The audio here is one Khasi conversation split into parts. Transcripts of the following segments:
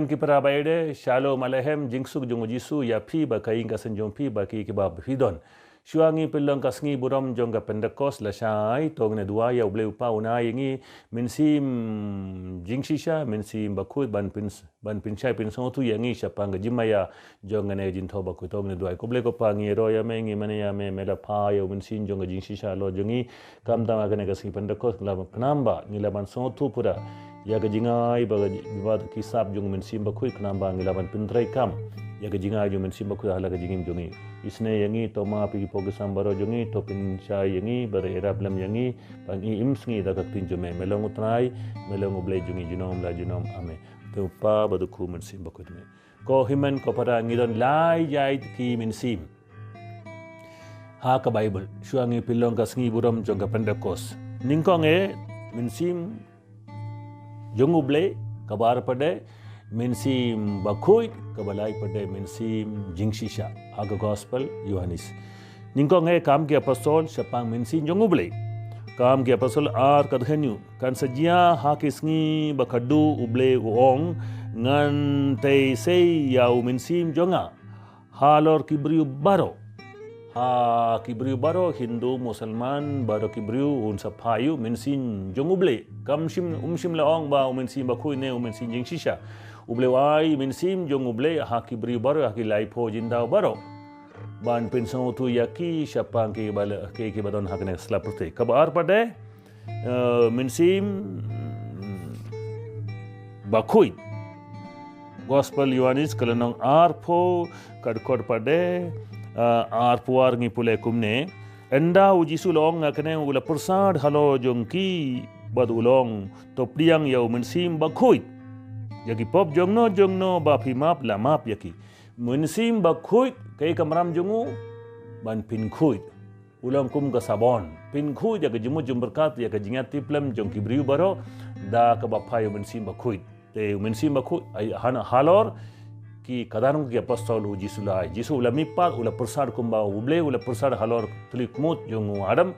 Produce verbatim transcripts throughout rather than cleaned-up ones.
Ki para baieit, Shalom Aleichem, jingsuk jong u Jisu ïa phi bad ka ïing ka sem jong phi bad ki kiba phi don. Shuwa ngi pynlong ka sngi burom jong ka Pentekost, lashai to ngin duwai ïa u Blei u Kpa un ai ïa ngi mynsiem jingshisha, mynsiem bakhuid ban pyn, ban pynshai pynsngewthuh ïa ngi shaphang ka jingmaïa jong kane ka jingthaw bakhuid. To ngin duwai. Ko Blei ko Kpa, ngi ïaroh ïa me, ngi mane ïa me, me la phah ïa u mynsiem jong ka jingshisha halor jong ngi. Khamtam ha kane ka sngi Pentekost, ngi la ban khnang ba ngi la ban sngewthuh pura ïa ka jingai bad ka, bad ki sap jong u mynsiem bakhuid, khnang ba ngi la ban pyntreikam ïa ka jingai jong u mynsiem bakhuid ha la ka jingim jong ngi. Isynei ïa ngi, to map ïa ki pok ki sam baroh jong ngi, to pynshai ïa ngi bad ïarap lem ïa ngi, ba ngi im sngi da ka ktien jong me. Me long u Trai, me long u Blei jong ngi junom la junom. Amen. Te u Kpa bad u Khun Mynsiem Bakhuid me. Ko hynmen ko para, ngi don lai jait ki mynsiem ha ka Baibl. Shuwa ngi pynlong ka sngi burom jong ka Pentekost. Nyngkong eh mynsiem jong u Blei, kaba ar pat eh mynsiem bakhuid, kaba lai pat eh mynsiem jingshisha ha ka Gospel Ïoannis. Nyngkong eh Kam ki Apostol shaphang mynsiem jong u Blei. Kam ki Apostol ar, khathynñiew. Kan sa jia ha ki sngi ba khadduh u Blei u ong, ngan tei sei ïa u mynsiem jong nga halor ki briew baroh. Ha ki briew baroh, Hindu, Musalman, baroh ki briew un sa phah ïa u mynsiem jong u Blei. Kam shym, um shym la ong ba u mynsiem bakhuid ne u mynsiem jingshisha. U Blei u ai mynsiem jong u Blei ha ki briew baroh, ha ki laiphew jingthaw baroh, ban pynsngewthuh ïa ki shaphang ki ba la, ki, ki ba don ha kane ka sla pyrthei. Kaba ar pat eh, eh, mynsiem bakhuid. Gospel Ïoannis ka lynnong arphew, ka dkhot pat eh, eh, arphew ar, ngi pule kumne. Ynda u Jisu u la ong ïa kane, u la pyrsad halor jong ki bad u la ong, to pdiang ïa u mynsiem bakhuid. Ïa ki pop jongno jongno ba phi map, la map ïa ki. Mynsiem bakhuid, kaei ka kamram jong u? Ban pynkhuid. U long kum ka sabon, pynkhuid ïa ka jingmut jingpyrkhat, ïa ka jingïatiplem jong ki briew baroh da kaba phah ïa u mynsiem bakhuid. Te u mynsiem bakhuid, ai, ha, halor ki, katno ki apostol u Jisu u la ai. Jisu u la mihpat, u la pyrsad kumba u Blei, u la pyrsad halor tylli ki kmut jong u Adam.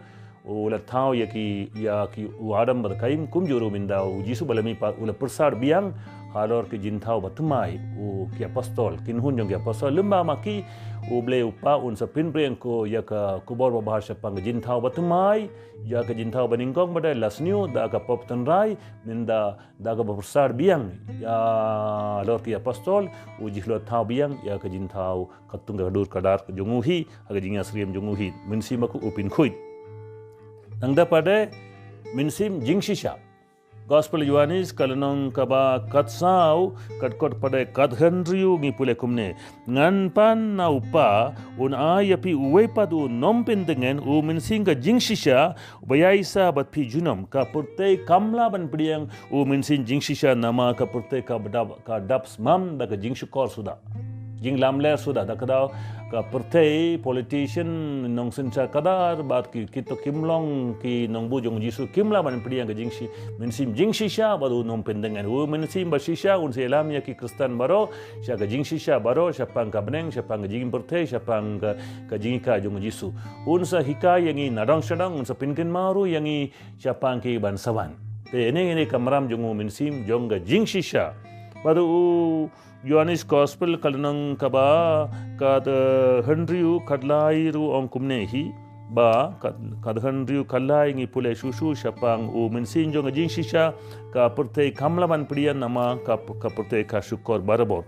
U la thaw ïa ki, ïa ki, u Adam bad Kain kumjuh ruh mynta u Jisu ba la mihpat u la pyrsad biang halor ki jingthaw bathymmai u ki apostol, ki kynhun jong ki apostol. Lymda ma ki, u Blei u Kpa un sa pynpriang ko ïa ka khubor babha shaphang ka jingthaw bathymmai, ïa ka jingthaw banyngkong bad la sniew da ka pop tynrai, mynta da kaba pyrsad biang ïa halor ki apostol, u Jisu u la thaw biang ïa ka jingthaw katkum ka dur ka dar jong u hi, ha ka jingïasyriem jong u hi. Mynsiem bakhuid u pynkhuid. Nangta pat eh mynsiem jingshisha. Gospel Ïoannis ka lynnong kaba khatsaw, ka dkhot pat eh khathynriew, ngi pule kumne. Ngan pan na u Kpa, un ai ïa phi uwei pat u nongpyntngen, u mynsiem ka jingshisha, uba ïaisah bad phi junom. Ka pyrthei kam lah ban pdiang u mynsiem jingshisha namar ka pyrthei ka dap, ka dap smam da ka jingshukor suda, jinglamler suda. Da ka daw ka pyrthei, politician, nongsynshar khadar bad ki, kito kim long ki nongbuh jong u Jisu, kim lah ban pdiang ka jingshi, mynsiem jingshisha bad u nongpyntngen. U mynsiem bashisha un sa ïalam ïa ki Khristan baroh sha ka jingshisha baroh, shaphang ka bneng, shaphang ka jingim pyrthei, shaphang ka, ka jingïakhun jong u Jisu. Un sa hikai ïa ngi nadong shadong, un sa pynkynmaw ruh ïa ngi shaphang ki ban sa wan. Te ine, ine ka kamram jong u mynsiem jong ka jingshisha. Bad u Ïoannis Gospel ka lynnong kaba khat, eh, hynriew, khatlai ruh ong kumne hi. Ba khat, khathynriew, khatlai, ngi pule shuh shuh shaphang u mynsiem jong ka jingshisha. Ka pyrthei kam lah ban pdiang namar ka, ka pyrthei ka shukor barabor.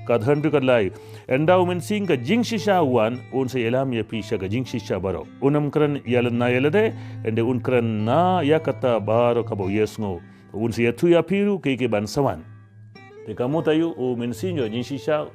Khathynriew, khatlai. Ynda u mynsiem ka jingshisha u wan, un sa ïalam ïa phi sha ka jingshisha baroh. Unym kren ïa lade na ïa lade, hynrei un kren na ïa kata baroh kaba u ïohsngew. Un sa ïathuh ïa phi ruh kaei kaei ban sa wan. Te ka mut aïu u mynsiem jong ka jingshisha?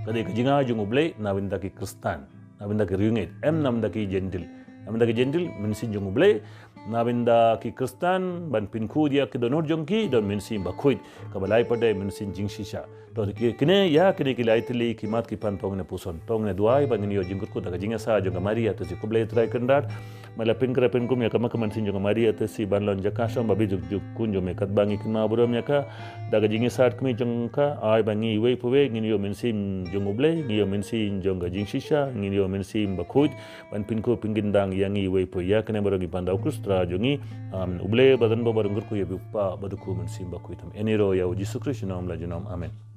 Ka dei ka jingai jong u Blei na bynta ki Khristan, na bynta ki riewngeit, em na bynta ki Jentil. Na bynta ki Jentil, mynsiem jong u Blei. Na bynta ki Khristan, ban pynkhuid ïa ki dohnud jong ki, don mynsiem bakhuid. Kaba lai pat dei mynsiem jingshisha. To ki, kine ïa, kine ki lai tylli ki mat ki pan, to ngin ïa puson, to ngin ïa duwai, ba ngin ïoh jingkyrkhu da ka jingïasaid jong ka Maria, to shi khublei Trai Kynrad. Me la pynkhreh pynkum ïa ka ma ka mynsiem jong ka Maria Theisotti ban long jaka shong ba bit jong ka jingkyrkhu jong me, katba ngi kynmaw burom ïa ka da ka jingïasad kmie jong ka, ai ba ngi iwei pa iwei ngin ïoh mynsiem jong U Blei, ngin ïoh mynsiem jong ka jingshisha, ngin ïoh mynsiem bakhuid ban pynkhuid pynkyndaw ïa ngi iwei pa iwei. Ïa kane baroh ngi pan da U Khrist Trai jong ngi. Amen. U Blei ba don bor ba don kyrkhu ïa phi, U Kpa bad U Khun Mynsiem Bakhuid. Amen. Ïa U Jisu Khrist junom la junom. Amen.